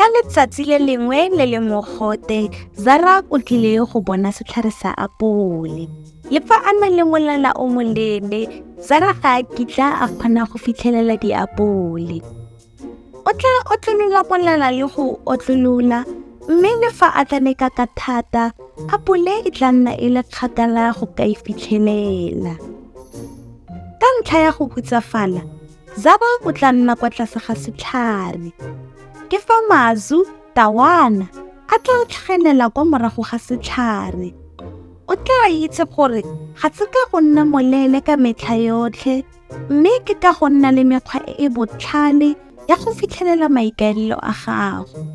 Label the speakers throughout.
Speaker 1: Ka letsatsi le lengwe le le mogote, Zara o tlile go bona setlhare sa apole. Le fa a na le molala o moleele, Zara ga a kitla a kgona go fitlhelela diapole. O tla otlolola molala le go otlolola, mme le fa a tla leka ka thata, apole e tla nna e le kgakala go ka e fitlhelela. Ka ntlha ya go hutsafala, Zara o tla nna kwa tlase ga setlhare. Ke fa Mazu, tawana, a tla tlhagelela kwa morago ga setlhare. O tla itse gore ga se ka go nna moleele ka metlha yotlhe, mme ke ka go nna le mekgwa e e botlhale ya go fitlhelela maikaelelo a gago.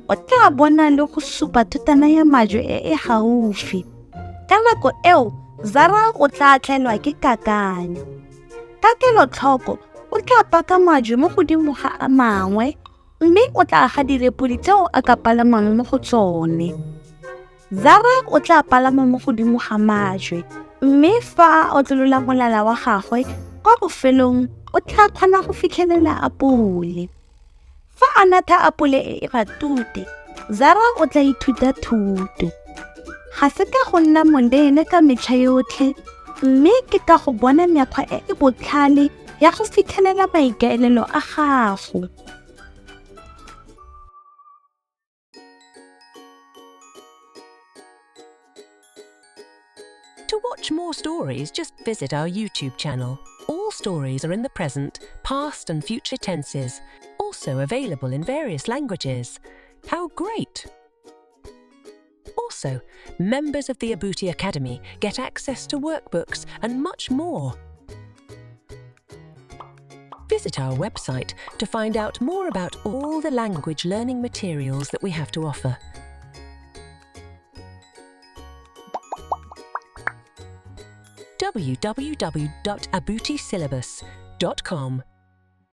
Speaker 1: O tla bona le go supa thotana ya majwe e e gaufi. Ka nako eo, Zara o tla tlelwa ke kakanyo. Ka kelotlhoko, o tla paka majwe mo godimo ga a mangwe mme o tla aga direpodi tseo a ka palamang mo go tsone. Zara o tla palama mo godimo ga majwe mme fa a otlolola molala wa gagwe kwa bofelong o tla kgona go fitlhelela apole. Fa a natha apole e e matute, Zara o tla ithuta thuto. Ga se ka go nna moleele ka metlha yotlhe, mme ke ka go bona mekgwa e e botlhale ya go fitlhelela maikaelelo a gago.
Speaker 2: To watch more stories, just visit our YouTube channel. All stories are in the present, past, and future tenses, also available in various languages. How great! Also, members of the Abuti Academy get access to workbooks and much more. Visit our website to find out more about all the language learning materials that we have to offer. www.abutisyllabus.com.